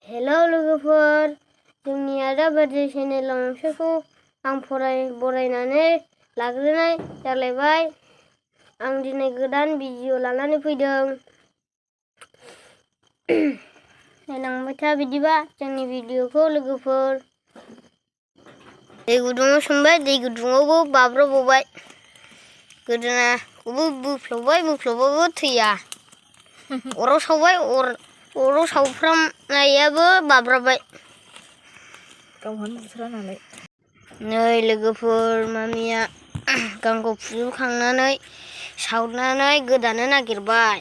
Hello लोगोफोर, जोंनि आदाबाजै चेनेलाव नोंसोरखौ आं बरायनानै लाग्रोनाय जालायबाय। आं दिनै गोदान भिडिअ लानानै फैदों। नायलांबाय था बिदिबा जोंनि भिडिअखौ लोगोफोर। दै गुदुङाव सोमबाय, दै गुदुङावबो बाब्राबबावबाय। गोदोनाखौबो बोफ्लावबाबो थैया। अराव सावबाय, अराव सावफ्रामनायाबो बाब्राबबाय। गावहानो बुथारा नालाय। नै लोगोफोर, मामिया गांखौ फुजोबखांनानै सावनानै गोदानो नागिरबाय।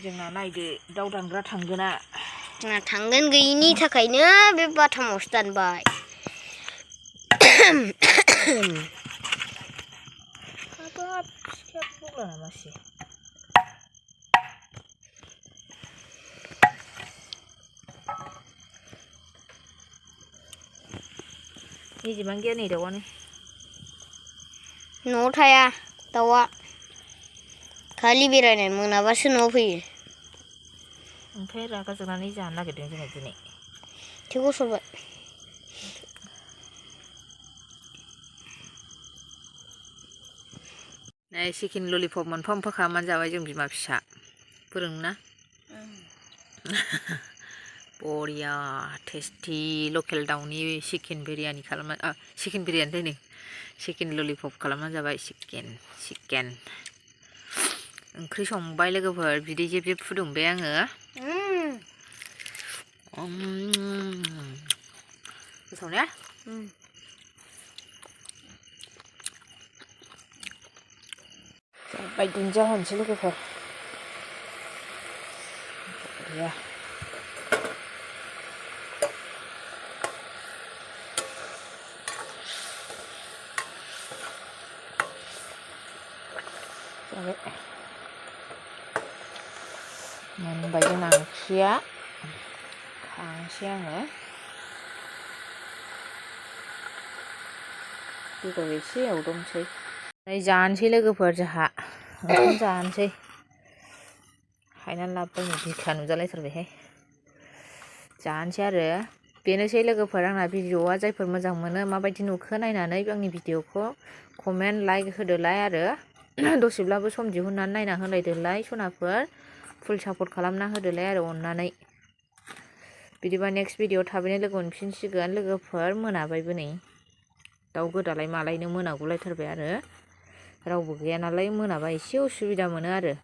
जोंना नायदो, दाउ दानग्रा थांगोना। जोंना थांगोन गैयिनि थाखायनो बे बाथामावसो दानबाय। हाबाब, सिखायाबो बौला नामासि? निजेमान गैया नै दाउआनो। न'आव थाया दाउआ, खालि बेरायनाय मोनाबासो न'आव फैयो। ओमफ्राय रागा जोंनानै जानो नागिरदों जोङो दिनै। थेवबो गसरबाय। नै चिकेन ललिपप मोनफा मोनफा खालामनानै जाबाय जों बिमा फिसा। फोरोंना बरिया टेस्टि लकेल दाउनि चिकेन बिरियानि खालामना चिकेन बिरियानि चिकेन ललिपप खालामनानै जाबाय। चिकेन ओंख्रि संबाय लोगोफोर, बिदै जेब जेब फुदुंबाय आङो। गोथाव ने? जाबाय, दुन्दिया होनोसै लोगोफोर। बरिया। जाबाय, मोनबाय जोंना ओंख्रिया। खांसै आङो। बेदर एसे एवदोंसै। नै जानोसै लोगोफोर, जोंहा ओंखाम जानोसै। हायनानै लाबोबाय, बिखा नुजालायथारबायहाय। जानोसै आरो बेनोसै लोगोफोर आंना भिडिअआ। जायफोर मोजां मोनो माबायदि नुखो नायनानै आंनि भिडिअखौ कमेन्ट लाइक होदोलाय आरो दसेब्लाबो सम दिहुननानै नायना होलायदोलाय सनाफोर। फुल सापर्ट खालामना होदोलाय आरो अननानै। बिदिबा नेक्स्ट भिडिअ थाबैनो लोगो मोनफिनसिगोन लोगोफोर। मोनाबायबो नै, दाउ गोदालाय मालायनो मोनागुलायथारबाय आरो रावबो गैया नालाय मोनाबा एसे उसुबिदा मोनो आरो।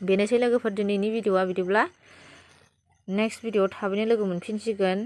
बेनोसै लोगोफोर दिनैनि भिडिअआ। बिदिब्ला नेक्स्ट भिडिअ थाबैनो लोगो मोनफिनसिगोन।